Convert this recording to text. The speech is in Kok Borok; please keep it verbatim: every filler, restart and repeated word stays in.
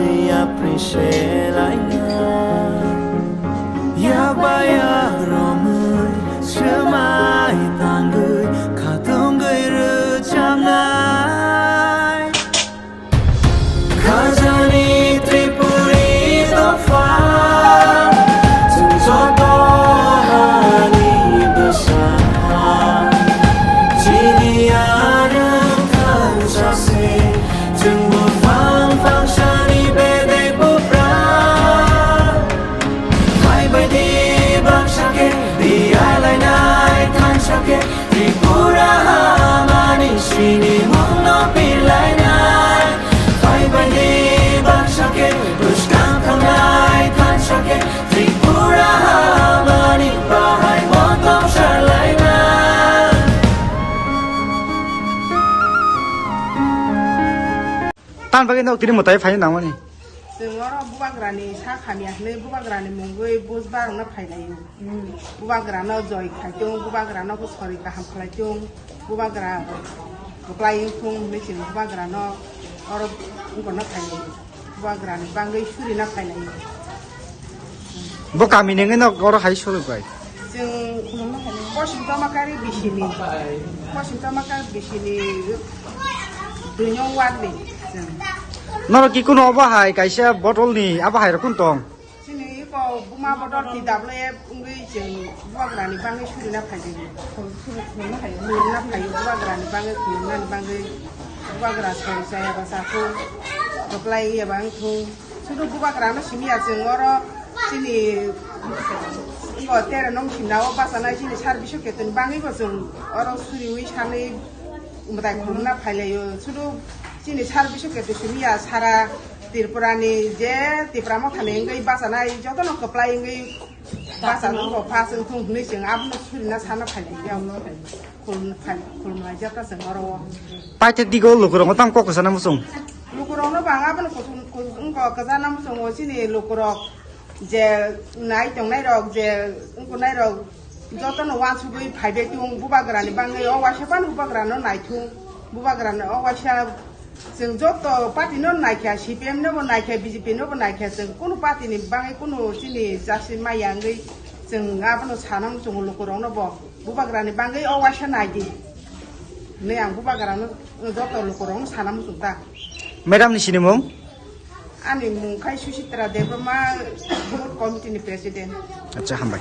Yapri selaina, yabaya romwi, swmai tangwi, khatungwi rwchapnai. Khajani Tripuri dopha, chwng joto hani bwsa. Chini yarwng thansa se, chwng buphang phangsani bedek buphra. Phaibaidi baksa khe, biyalainai thansa khe, Tripura hamani sinimungno pilainai. Phaibaidi baksa khe, bwskang thangnai thansa khe, Tripura hamani bahai motom salainai. Tan bagwi nok tini mwtai phai nangmani. Chwng oro bubagrani sak hamya hwnwi bubagrani mungwi bujbar rokno phailaio. Bubagrano joi khaitung, bubagrano bo sori kaham khlaitung, bubagra kwplai wngthung hwnwi chwng bubagrano oro wngkokno phailaio. Bubagrani bangwi surina phailaio. Bo kami ni wngwi nok oro hai solo bai. Chwng Poschim Tomakari bisini, Poschim Tomakari bisini duinong ward ni chwng. Norok ki kuno obo hai kaisa bottle ni abo hai rok kun tong? Chini iko buma bottle ti W F wngwi chwng bubagrani bangwi surina phaidi. Khulumna phaio bubagrani bangwi, khulumnani bangwi bubagra sori chaya ba chakhung, kwplai ya bang thung. Sudu bubagrano simi ya chwng oro chini ngo tere nong simna o bachanai chini service o ketoni bangwi bo chwng oro suriwi sanwi mwtai khulumna phailaio. Sudu chini service o keto simi ya sara Tripura ni je Tipra Motha ni wngwi bachanai jotono kwplai wngwi bachano bo pass wngthung hwnwi chwng abono surina sana phailaio. Khulum-, phai-, khulumlai jata chwng oro o. Paithak digo lukurokno tamo kok kwchana muchung? Lukurokno bang abono kuchung, kuchung, wngkha kwchana muchungo chini lukurok je nai tongnai rok je wngkha nai rok jotono wansugwi phaibai thung bubagrani bangwi o waisa phano bubagrano naithung bubagrano o waisa chwng joto party no naikha C P M no bo naikha B J P no bo naikha chwng kunu party ni bangwi kunu chini jasi maya wngwi chwng abono sana muchungo lukurokno bo. Bubagrani bangwi o waisa nai di. Hinwi ang bubagrano joto lukurokno sana muchung ta. Madam ni sinimung? Ani mung khai Suchitra Debbarma, booth committee ni president. Acha, hambai.